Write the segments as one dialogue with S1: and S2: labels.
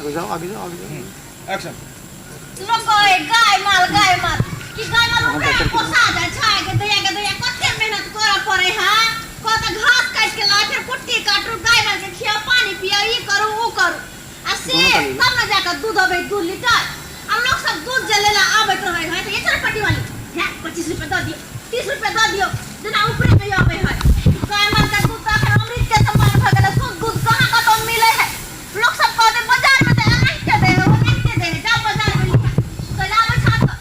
S1: आगे जाओ, आगे जाओ, आगे जाओ।
S2: एक्शन।
S3: लोक कहै गाय माल, गाय माल कि गाय माल ओकरा पोसा जाइ छै के दैया के दैया कते मेहनत करऽ पड़ै है। कत घास काटि के लाओ, फेर कुट्टी काटू, गाय माल के खियाओ, पानी पियाओ, ई करू ऊ करू आ से तब ने जाकऽ दूध अबै 2 लीटर। आ लोक सब दूध जे लेला आबैत रहै है तऽ ये चरपट्टी वाली है 25 रुपया दऽ दियौ, 30 रुपया दऽ दियौ, जेना ऊपरे नहि अबै है। गाय माल के दूध तऽ अखन अमृत के समान भऽ गेलै। शुद्ध दूध कहाँ कतौ मिलै है। लोक सब कहते बाजार में तऽ एनाहिते दै है, ओनाहिते दै है, जा बाजार में लिहा। कहले आबै छह तऽ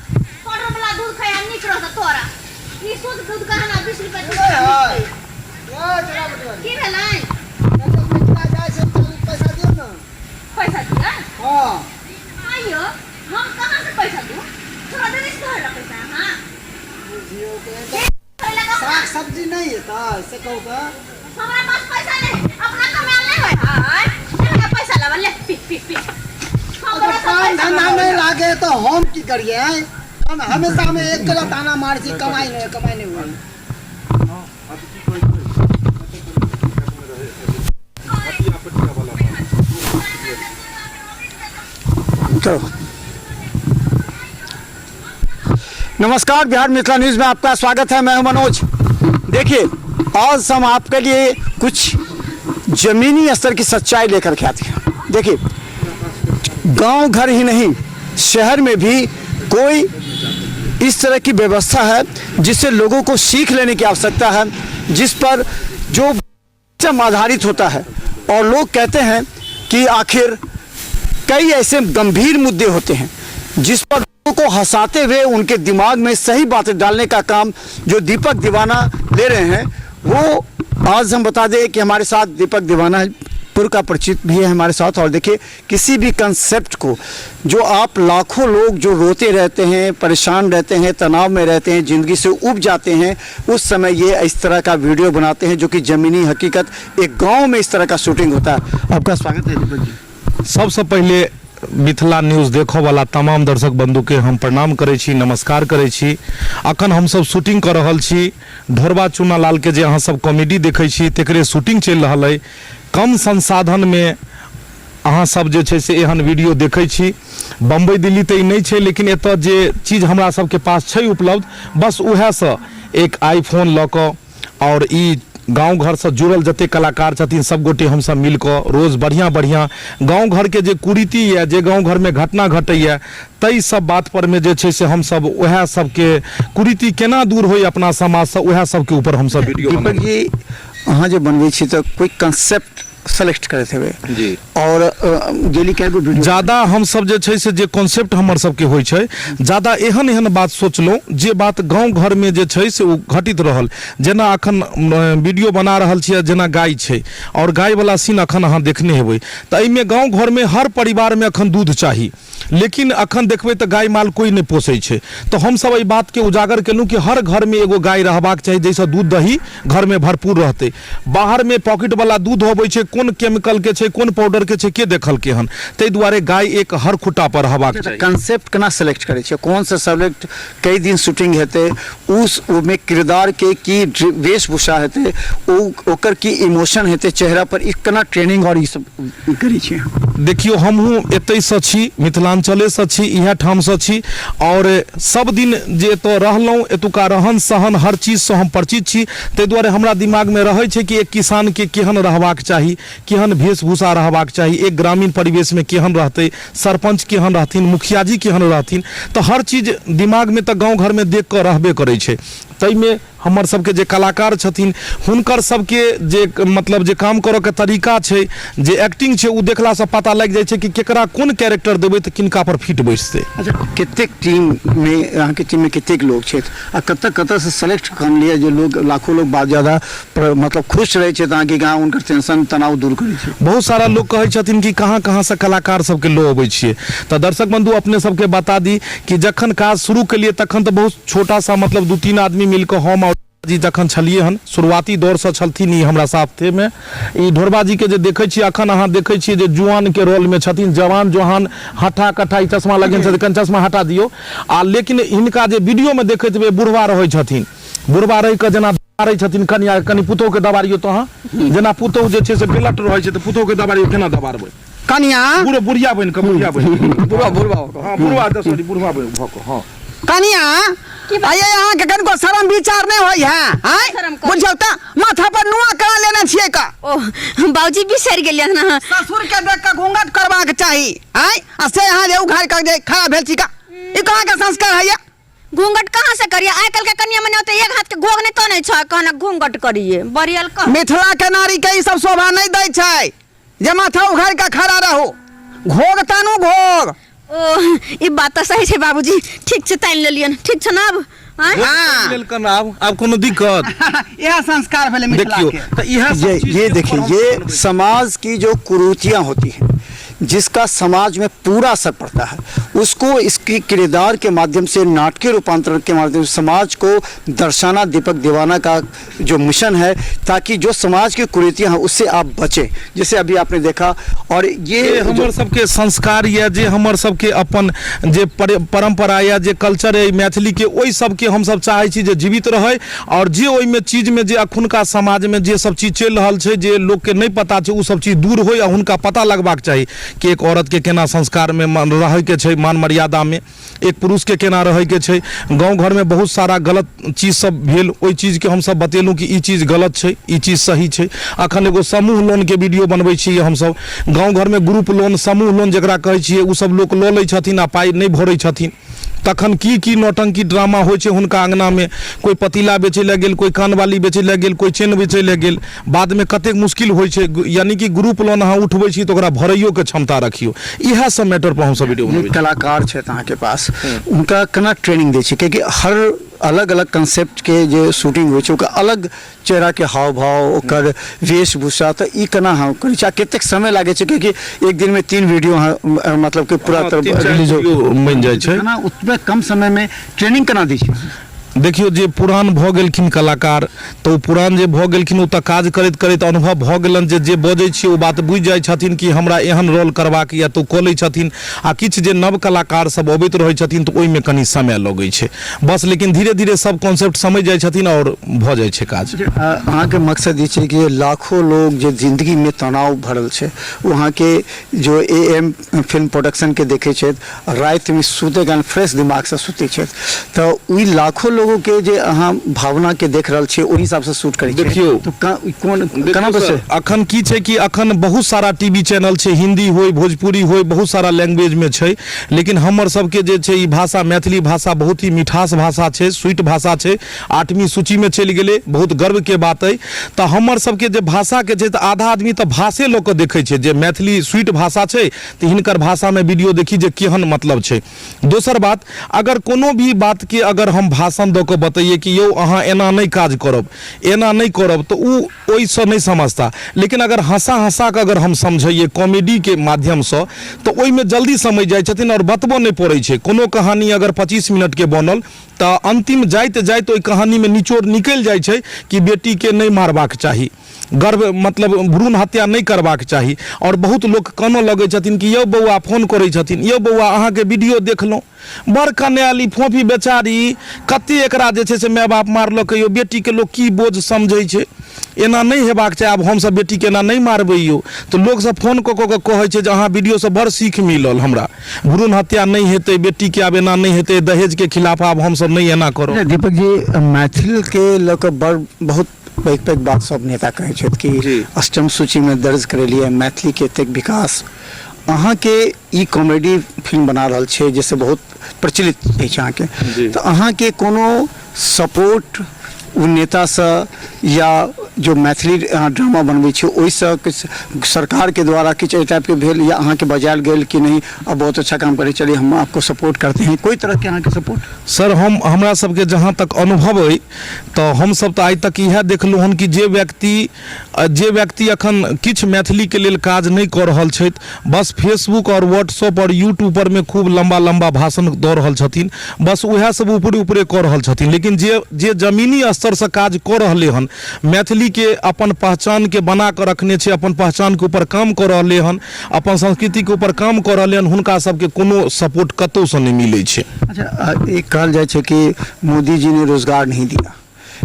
S3: पाउडर वाला दूध खैहा, नीक रहतौ तोरा। ई शुद्ध दूध कहाँ ना 20 रुपया 30 रुपया मिलतै। की भेलै?
S4: पैसा दियौ ने।
S3: पैसा दिअ?
S4: हँ।
S3: आइयो हम कहाँ से पैसा दू? तोरा देने से धरला पैसा अहाँ?
S4: बुझियौ तऽ साग सब्जी नहि हेतै से कहू तऽ।
S3: हमरा पास पैसा नहीं, अपना कमायल नहीं होय है। हमरा पैसा लावा ले, पी पी पी।
S4: अगर काम धंधा नहीं लागे तो हम की करिए? हम हमेशा में एक गलत ताना मार छी, कमाई नहीं, कमाई नहीं हुई।
S1: चलो नमस्कार, बिहार मिथिला न्यूज़ में आपका स्वागत है। मैं हूं मनोज। देखिए आज हम आपके लिए कुछ जमीनी स्तर की सच्चाई लेकर के आते हैं। देखिए गांव घर ही नहीं, शहर में भी कोई इस तरह की व्यवस्था है जिससे लोगों को सीख लेने की आवश्यकता है, जिस पर जो सिस्टम आधारित होता है। और लोग कहते हैं कि आखिर कई ऐसे गंभीर मुद्दे होते हैं जिस पर लोगों को हंसाते हुए उनके दिमाग में सही बातें डालने का काम जो दीपक दीवाना ले रहे हैं, वो आज हम बता दें कि हमारे साथ दीपक दीवाना पुर का परिचित भी है हमारे साथ। और देखिए किसी भी कंसेप्ट को जो आप लाखों लोग जो रोते रहते हैं, परेशान रहते हैं, तनाव में रहते हैं, ज़िंदगी से ऊब जाते हैं, उस समय ये इस तरह का वीडियो बनाते हैं जो कि ज़मीनी हकीकत एक गांव में इस तरह का शूटिंग होता है। आपका स्वागत है दीपक जी।
S2: सबसे पहले मिथिला न्यूज़ देखऽ वाला तमाम दर्शक बंधु के हम प्रणाम करै छी, नमस्कार करै छी। अखन हमसब शूटिंग कऽ रहल छी ढोरबा चूना लाल के, जे अहाँ सब कॉमेडी देखै छी तेकरे शूटिंग चलि रहल अइ। कम संसाधन में अहाँ सब जे छै से एहन वीडियो देखै छी। बम्बई दिल्ली तऽ ई नहि छै, लेकिन एतऽ जे चीज हमरा सबके पास छै उपलब्ध, बस उएहसँ एक आईफोन लऽ कऽ आओर ई गाँव घरसँ जुड़ल जते कलाकार छथिन सब गोटे हमसब मिल कऽ रोज बढ़िआँ बढ़िआँ गाँव घरके जे कुरीति यऽ, जे गाँव घरमे घटना घटैए, ताहि सब बात परमे जे छै से हमसब उएह सबके कुरीति केना दूर होइ अपना समाजसँ, उएह सबके ऊपर हमसब वीडियो।
S1: दीपक जी, अहाँ जे बनबै छी तऽ कोइ कंसेप्ट सेलेक्ट करैत हेबै
S2: जी।
S1: और डेली कए गो वीडियो?
S2: ज्यादा हमसब जे छै से जे कॉन्सेप्ट हमर सबके होइ छै, ज्यादा एहन एहन बात सोचलहुँ जे बात गाँव घरमे जे छै से ओ घटित रहल। जेना अखन वीडियो बना रहल छियै, जेना गाय छै आओर गायवला सीन अखन अहाँ देखने हेबै, तऽ एहिमे गाँव घरमे हर परिवारमे अखन दूध चाही, लेकिन अखन देखबै तऽ गाय माल कोइ नहि पोसै छै। तऽ हमसब एहि बातके उजागर केलहुँ कि हर घरमे एगो गाय रहबाक चाही, जाहिसँ दूध दही घरमे भरपूर रहतै। बाहरमे पॉकेटवला दूध अबै छै, कोन केमिकलके छै, कोन पाउडरके छै, के देखलकै हन? ताहि दुआरे गाय एक हर खुट्टा पर रहबाक चाही।
S1: कंसेप्ट केना सेलेक्ट करै छियै? कोन सा सेलेक्ट, कई दिन शूटिंग हेतै, उस ओहिमे किरदारके की वेशभूषा हेतै, ओ ओकर की इमोशन हेतै चेहरा पर, ई केना ट्रेनिंग और ई सब करै छियै?
S2: देखियौ, हमहूँ एतहिसँ छी, मिथिलाञ्चलेसँ छी, इएह ठामसँ छी आओर सब दिन जे एतऽ रहलहुँ, एतुका रहन सहन हर चीजसँ हम परिचित छी। ताहि दुआरे हमरा दिमागमे रहै छै कि एक किसानके केहन रहबाक चाही, केहन वेशभूषा रहबाक चाही, एक ग्रामीण परिवेशमे केहन रहतै, सरपञ्च केहन रहथिन, मुखियाजी केहन रहथिन। तऽ हर चीज दिमागमे तऽ गाँव घरमे देख कऽ रहबे करै छै। ताहिमे हमर सबके जे कलाकार छथिन हुनकर सबके जे मतलब जे काम करऽके तरीका छै, जे एक्टिंग छै, ओ देखलासँ पता लागि जाइ छै कि केकरा कोन कैरेक्टर देबै तऽ किनका पर फिट बैसतै।
S1: अच्छा, कतेक टीममे, अहाँके टीममे कतेक लोक छथि आ कतऽ कतऽसँ सेलेक्ट कऽ लिअ जे लोक लाखों लोक बहुत ज्यादा मतलब खुश रहै छथि अहाँके गाँव, हुनकर टेंशन तनाव दूर करै छै?
S2: बहुत सारा लोक कहै छथिन कि कहाँ कहाँसँ कलाकार सबके लऽ अबै छियै। तऽ दर्शक बन्धु, अपने सबके बता दी कि जखन काज शुरू केलियै तखन तऽ बहुत छोटा सा मतलब 2-3 आदमी मिलकऽ, हम आओर जी जखन छलियै हन, शुरुआती दौरसँ छलथिन ई हमरा साथेमे। ई ढोरबा जीके जे देखै छियै अखन, अहाँ देखै छियै जे जुआनके रोलमे छथिन, जवान जोहान हट्ठा कट्ठा, ई चश्मा लगेने छथिन, कनि चश्मा हटा दियौ। आ लेकिन हिनका जे वीडियोमे देखैत हेबै, बुढ़वा रहै छथिन, बुढ़वा रहि कऽ जेना दबारै छथिन कनिया, कनि पुतोहुके दबारियौ तऽ अहाँ, जेना पुतोहु जे छै से बेलट रहै छै तऽ पुतोहुके दबारियौ, केना दबारबै?
S4: कनिया
S2: बुढ़ बुढ़िया बनि कऽ बुढ़िया बनि कऽ
S1: बुढ़वा बुढ़वा
S2: हँ बुढ़वा तऽ सॉरी बुढ़वा बनि भऽ कऽ हँ
S4: कनिया आइए अहाँ के कनिको शरम विचार नहीं होई है आय
S3: शरम कर।
S4: बुझौ त माथा पर नुआ करा लेने छियै का
S3: ओ बाबूजी बिसरि गेलियै हन अहाँ
S4: ससुर के देख के घूंघट करबाक चाही आय आ से अहाँ जे उघार कर जे खड़ा भेल छी का ई कहाँ के संस्कार है ये
S3: घूंघट कहाँ से करिए आइ काल्हि के कनिया मने ओते एक हाथ के घोघ नहीं तो नहीं छ कहना घूंघट करिए बरियल कह
S4: मिथिला के नारी के ई सब शोभा नहीं दै छै जे माथा उघार के खड़ा रहू घोघ तानू घोघ
S3: ओ ई बात तऽ सही छै बाबूजी ठीक छै तानि लेलियन ठीक छै ने आब आँय?
S4: हाँ।
S2: लेलकन आब आब कोनो दिक्कत
S4: इएह संस्कार भेलै मिथिला
S2: देखियौ
S4: के
S2: तऽ इएह सब
S1: ये
S2: चीज
S1: ये
S2: के
S1: देखिए
S2: ऊपर हम
S1: ये
S2: बनबै छी।
S1: समाज की जो कुरीतियाँ होती हैं जिसका समाज में पूरा असर पड़ता है उसको इसकी किरदार के माध्यम से नाटकीय रूपांतरण के माध्यम से समाज को दर्शाना दीपक दीवाना का जो मिशन है ताकि जो समाज की कुरीतियाँ हैं उससे आप बचें जैसे अभी आपने देखा और ये
S2: जे
S1: जो
S2: हमर सबके संस्कार यऽ जे हमर सबके अपन जे परंपरा यऽ जे कल्चर अइ मैथिलीके ओहि सबके हमसब चाहै छी जे जीवित रहै आओर जे ओहिमे चीजमे जे अखुनका समाजमे जे सब चीज चलि रहल छै जे लोकके नहि पता छै ओ सब चीज दूर होइ आ हुनका पता लगबाक चाही कि एक औरतके केना संस्कारमे रहैके छै मान मर्यादामे एक पुरुषके केना रहैके छै गाँव घरमे बहुत सारा गलत चीज सब भेल ओहि चीजके हमसब बतेलहुँ कि ई चीज गलत छै ई चीज सही छै अखन एगो समूह लोनके वीडियो बनबै छी हमसब गाँव घरमे ग्रुप लोन समूह लोन जकरा कहै छियै ओ सब लोक लऽ लै छथिन आ पाइ नहि भरै छथिन तखन की की नौटंकी ड्रामा होइ छै हुनका अङ्गनामे कोइ पतीला बेचै लए गेल कोइ कानबाली बेचै लए गेल कोइ चेन बेचै लए गेल बादमे कतेक मुश्किल होइ छै यानि कि ग्रुप लोन अहाँ उठबै छी तऽ ओकरा भरैयोके क्षमता रखियौ इएह सब मैटर पर हमसब वीडियो बनबै छी
S1: कलाकार छथि अहाँके पास हुनका केना ट्रेनिंग दै छी कियाकि हर अलग अलग कंसेप्टके जे शूटिंग होइ छै ओकर अलग चेहराके हाव भाव ओकर वेशभूषा तऽ ई केना अहाँ करै छी आ कतेक समय लागै छै कियाकि एक दिनमे 3 वीडियो अहाँ मतलब कि पूरा
S2: हँ, तीन चारि
S1: रिलीज
S2: वीडियो बनि जाइ छै
S1: केना ओतबे कम समयमे ट्रेनिंग केना दै छी
S2: देखियौ जे पुरान भऽ गेलखिन कलाकार तऽ ओ पुरान जे भऽ गेलखिन ओ तऽ काज करैत करैत अनुभव भऽ गेलनि जे जे बजै छियै ओ बात बुझि जाइ छथिन कि हमरा एहन रोल करबाक यऽ तऽ ओ कऽ लै छथिन आ किछु जे नव कलाकार सब अबैत रहै छथिन तऽ ओहिमे कनि समय लगै छै बस लेकिन धीरे धीरे सब कॉन्सेप्ट समझि जाइ छथिन आओर भऽ जाइ छै काज
S1: अहाँके मकसद ई छै कि लाखों लोग जे जिन्दगीमे तनाव भरल छै ओ अहाँके जो ए एम फिल्म प्रोडक्शनके देखै छथि रातिमे सुतै काल फ्रेश दिमागसँ सुतै छथि तऽ ओहि लाखों लोगोके जे अहाँ भावनाके देख रहल छियै ओहि हिसाबसँ शूट करै छियै
S2: देखियौ।
S1: तऽ कोन केना
S2: देखियौ सर, अखन की छै कि अखन बहुत सारा टीवी चैनल छै हिंदी होय भोजपुरी होय बहुत सारा लैंग्वेजमे छै लेकिन हमर सबके जे छै ई भाषा मैथिली भाषा बहुत ही मिठास भाषा छै स्वीट भाषा छै आठवीं सूचीमे चलि गेलै बहुत गर्वके बात अइ तऽ हमर सबके जे भाषाके छै तऽ आधा आदमी तऽ भाषे लऽ कऽ देखै छै जे मैथिली स्वीट भाषा छै तऽ हिनकर भाषामे वीडियो देखी जे केहन मतलब छै दोसर बात अगर कोनो भी बातके अगर हम भाषण दऽ कऽ बतैयै कि यौ अहाँ एना नहि काज करब एना नहि करब तऽ ओ ओहिसँ नहि समझता लेकिन अगर हँसा हँसा कऽ अगर हम समझैयै कॉमेडीके माध्यमसँ तऽ ओहिमे जल्दी समझि जाइ छथिन आओर बतबऽ नहि पड़ै छै कोनो कहानी अगर 25 मिनटके बनल तऽ अन्तिम जाइत जाइत ओहि कहानीमे निचोड़ निकलि जाइ छै कि बेटीके नहि मारबाक चाही गर्भ मतलब भ्रूण हत्या नहि करबाक चाही आओर बहुत लोक कानऽ लगै छथिन कि यौ बौआ फोन करै छथिन यौ बौआ अहाँके वीडियो देखलहुँ बड़ कनायल ई फोफी बेचारी कते एकरा जे छै से माय बाप मारलकै यौ बेटीके लोक की बोझ समझै छै एना नहि हेबाक चाही आब हमसभ बेटीके एना नहि मारबै यौ तऽ लोकसभ फोन कऽ कऽ के कहै छै जे अहाँ वीडियोसँ बड़ सीख मिलल हमरा भ्रूण हत्या नहि हेतै बेटीके आब एना नहि हेतै दहेजके खिलाफ आब हमसभ नहि एना करब
S1: दीपक जी मैथिलके लऽ कऽ बड़ बहुत पैघ पैघ बात सब नेता कहै छथि कि अष्टम सूचीमे दर्ज करेलियै मैथिलीके एतेक विकास अहाँके ई कॉमेडी फिल्म बना रहल छै जाहिसँ बहुत प्रचलित अछि अहाँके तऽ अहाँके कोनो सपोर्ट ओ नेतासँ या जो मैथिली अहाँ ड्रामा बनबै छी ओहिसँ किछु सरकारके द्वारा किछु एहि टाइपके भेल या अहाँके बजायल गेल कि नहीं अब बहुत अच्छा काम करै चलिए हम आपको सपोर्ट करते हैं कोई तरहके अहाँके सपोर्ट
S2: सर हम हमरा सबके जहाँ तक अनुभव अइ तऽ हमसब तऽ आइ तक इएह देखलहुँ हन कि जे व्यक्ति जे व्यक्ति अखन किछु मैथिलीके लेल काज नहि कऽ रहल छथि बस फेसबुक आओर व्हाट्सअप आओर यूट्यूब परमे खूब लम्बा लम्बा भाषण दऽ रहल छथिन बस उएह सब ऊपरे ऊपरे कऽ रहल छथिन लेकिन जे जे जमीनी स्तरसँ काज कऽ रहलै हन मैथिलीके अपन पहचानके बना कऽ रखने छै अपन पहचानके ऊपर काम कऽ रहलै हन अपन संस्कृतिके ऊपर काम कऽ रहलै हन हुनका सबके कोनो सपोर्ट कतहुसँ नहि मिलै छै
S1: अच्छा एक कहल जाइ छै कि मोदी जी ने रोजगार नहीं दिया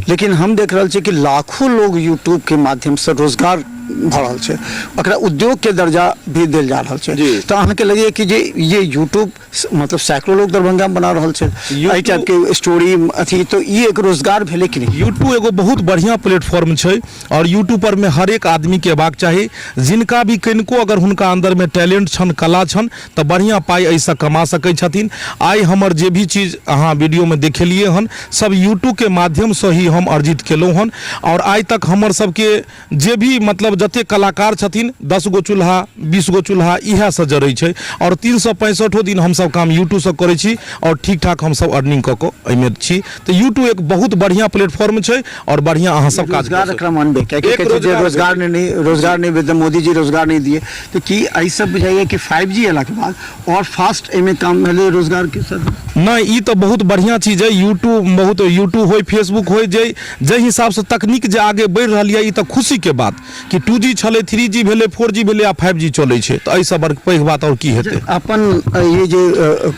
S1: लेकिन हम देख रहल छियै कि लाखों लोग यूट्यूब के माध्यम से रोजगार भऽ रहल छै, ओकरा उद्योगके दर्जा भी देल जा रहल छै। तऽ अहाँके लगैए कि जे ये यूट्यूब मतलब सैकड़ों लोग दरभंगामे बना रहल छै एहि टाइपके स्टोरी अथी, तऽ ई एक रोजगार भेलै कि नहि?
S2: यूट्यूब एगो बहुत बढ़िआँ प्लेटफॉर्म छै आओर यूट्यूब पर मे हरेक आदमीके अयबाक चाही। जिनका भी कनिको अगर हुनका अन्दरमे टैलेंट छनि, कला छनि, तऽ बढ़िआँ पाइ एहिसँ कमा सकै छथिन। आइ हमर जे भी चीज अहाँ वीडियोमे देखेलियै हन, सब यूट्यूबके माध्यमसँ ही हम अर्जित केलहुँ हन। आओर आइ तक हमर सबके जे भी मतलब जतेक कलाकार छथिन, 10 गो चूल्हा 20 गो चूल्हा इएहसँ जरै छै आओर 365 दिन हमसब काम यूट्यूबसँ करै छी आओर ठीक ठाक हमसब अर्निंग कऽ कऽ एहिमे छी। तऽ यूट्यूब एक बहुत बढ़िआँ प्लेटफॉर्म छै आओर बढ़िआँ अहाँ सब काज
S1: रोजगार एकरा मानबै, कियाकि
S2: एक
S1: कहै छै जे
S2: रोजगार
S1: रोजगार नहि, नहि रोजगार नहि भेटतै, मोदी जी रोजगार नहि दिए, तऽ की एहि सब बुझाइए कि 5G अयलाके बाद आओर फास्ट एहिमे काम भेलै रोजगार के साथ?
S2: नहि, ई तऽ बहुत बढ़िआँ चीज अइ। यूट्यूब बहुत, यूट्यूब होइ, फेसबुक होइ, जाहि हिसाबसँ तकनीक जे आगे बढ़ि रहल यऽ, ई तऽ खुशीके बात कि 2G छलै, 3G भेलै, 4G भेलै आ 5G चलै छै, तऽ एहिसँ बड़ पैघ बात आओर की हेतै।
S1: अपन ये जे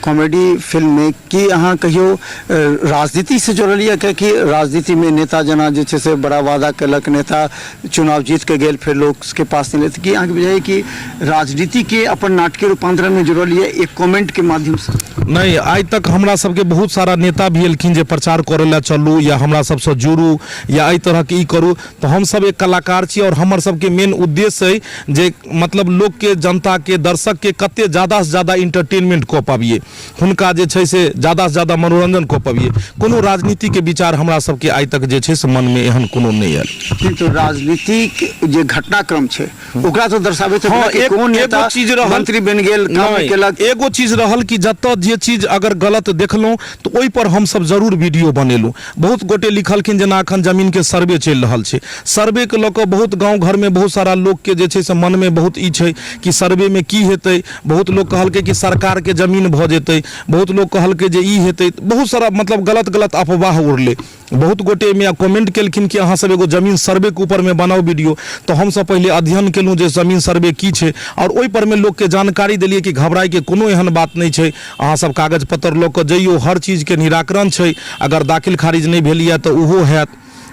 S1: कॉमेडी फिल्ममे की अहाँ कहियो राजनीतिसँ जुड़ल यऽ? कियाकि राजनीतिमे नेता जेना जे छै से बड़ा वादा केलक, नेता चुनाव जीत के गेल, फेर लोकके पास नहि, तऽ की अहाँके बुझाइए कि राजनीतिके अपन नाटकीय रूपांतरणमे जुड़ल यऽ एक कमेंटके माध्यमसँ?
S2: नहि, आइ तक हमरा सबके बहुत सारा नेता भी एलखिन जे प्रचार करै लए चलू या हमरा सबसँ जुड़ू या एहि तरहके ई करू, तऽ हमसब एक कलाकार छी आओर हमर सबके मेन उद्देश्य अइ जे मतलब लोकके, जनताके, दर्शकके कते ज्यादासँ ज्यादा इंटरटेनमेंट कऽ पाबियै, हुनका जे छै से ज्यादासँ ज्यादा मनोरंजन कऽ पबियै। कोनो राजनीतिके विचार हमरा सबके आइ तक जे छै से मनमे एहन कोनो नहि आयल।
S1: किन्तु राजनीतिक जे घटनाक्रम छै ओकरा तऽ दर्शाबैत
S2: हँ,
S1: कि कोन नेता
S2: एगो चीज रहल
S1: मंत्री बनि गेल, काम
S2: नहि,
S1: केलक।
S2: एगो चीज रहल कि जतऽ जे चीज अगर गलत देखलहुँ तऽ ओहिपर हमसब जरूर वीडियो बनेलहुँ। बहुत गोटे लिखलखिन, जेना एखन जमीनके सर्वे चलि रहल छै, सर्वेके लऽ कऽ बहुत गाँव घरमे बहुत सारा लोकके जे छै से मनमे बहुत ई छै कि सर्वेमे की हेतै। बहुत लोक कहलकै कि सरकारके जमीन भऽ जेतै, बहुत लोक कहलकै जे ई हेतै, बहुत सारा मतलब गलत गलत अफवाह उड़लै। बहुत गोटे एहिमे कमेंट केलखिन कि अहाँ सब एगो जमीन सर्वेके ऊपरमे बनाउ वीडियो, तऽ हमसब पहिले अध्ययन केलहुँ जे जमीन सर्वे की छै आओर ओहि परमे लोकके जानकारी देलियै कि घबराइके कोनो एहन बात नहि छै, अहाँ सब कागज पत्तर लऽ कऽ जइयौ, हर चीजके निराकरण छै, अगर दाखिल खारिज नहि भेल यऽ तऽ ओहो हैत,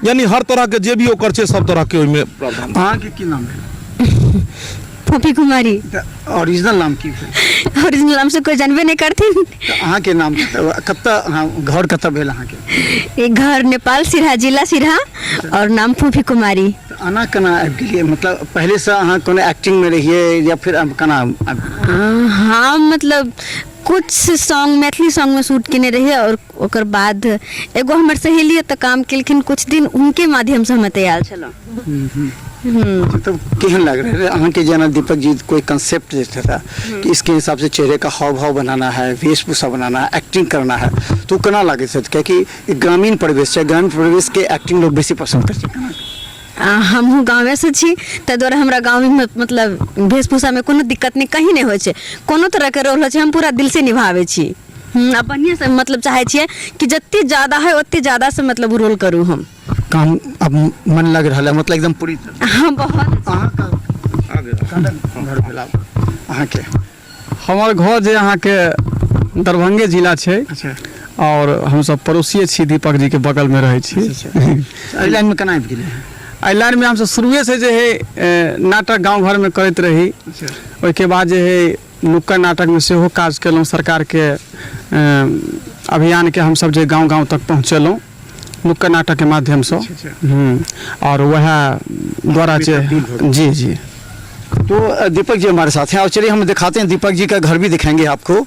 S2: यानी हर तरहके जे भी ओकर छै सब तरहके ओहिमे प्रावधान।
S1: अहाँके की नाम भेल?
S3: फोफी कुमारी।
S1: तऽ ओरिजिनल नाम की भेल?
S3: ओरिजिनल नाम से कोई जानबे नहीं करथिन।
S1: तऽ अहाँके नाम कतऽ, अहाँ घर कतऽ भेल अहाँके?
S3: ये घर नेपाल सिरहा, जिला सिरहा और नाम फूफी कुमारी।
S1: तऽ एना केना आबि गेलियै? मतलब पहिलेसँ अहाँ कोनो एक्टिंगमे रहियै या फिर केना आबि गेलियै?
S3: हाँ, मतलब कुछ सॉन्ग मैथिली सॉन्ग में शूट केने रहियै और ओकर बाद एगो हमर सहेली ओतऽ काम केलखिन कुछ दिन, हुनके माध्यमसँ हम एतऽ आयल छलहुँ।
S1: तो केहन लग रहा है अहाँ के? जेना दीपक जी कोई कंसेप्ट देते था कि इसके हिसाब से चेहरे का हाव भाव बनाना है, वेशभूषा बनाना है, एक्टिंग करना है, तो केना लागे छै? कियाकि ग्रामीण परिवेश छै, ग्रामीण परिवेश के एक्टिंग लोग बेसी पसंद करै छै। केना?
S3: हमहूँ गाँवेसँ छी, ताहि दुआरे हमरा गाँवमे मतलब वेशभूषामे कोनो दिक्कत नहि कहीं नहि होइ छै। कोनो तरहके रोल होइ छै, हम पूरा दिलसँ निभाबै छी आ बढ़िआँसँ, मतलब चाहै छियै कि जते ज्यादा होइ ओते ज्यादासँ मतलब रोल करू हम।
S1: काम अब मन लग रहा है, मतलब एकदम पूरी तरह?
S3: हाँ, बहुत।
S1: अहाँ घर भेल अहाँके?
S5: हमर घर जे अहाँके दरभंगे जिला छै। और हमसब पड़ोसिए छी, दीपक जी के बगल में रहै छी।
S1: एहि लाइनमे केना आबि गेलै?
S5: एहि लाइनमे हमसब शुरुएसँ जे है नाटक गाँव घरमे करैत रही। ओहिके बाद जे है नुक्कड़ नाटकमे सेहो काज केलहुँ। सरकारके अभियानके हमसब जे गाँव गाँव तक पहुँचेलहुँ नुक्कड़ नाटकके माध्यमसँ और वएह द्वारा जे जी जी।
S1: तो दीपक जी हमारे साथ हैं और चलिए हम दिखाते हैं, दीपक जी का घर भी दिखाएंगे आपको।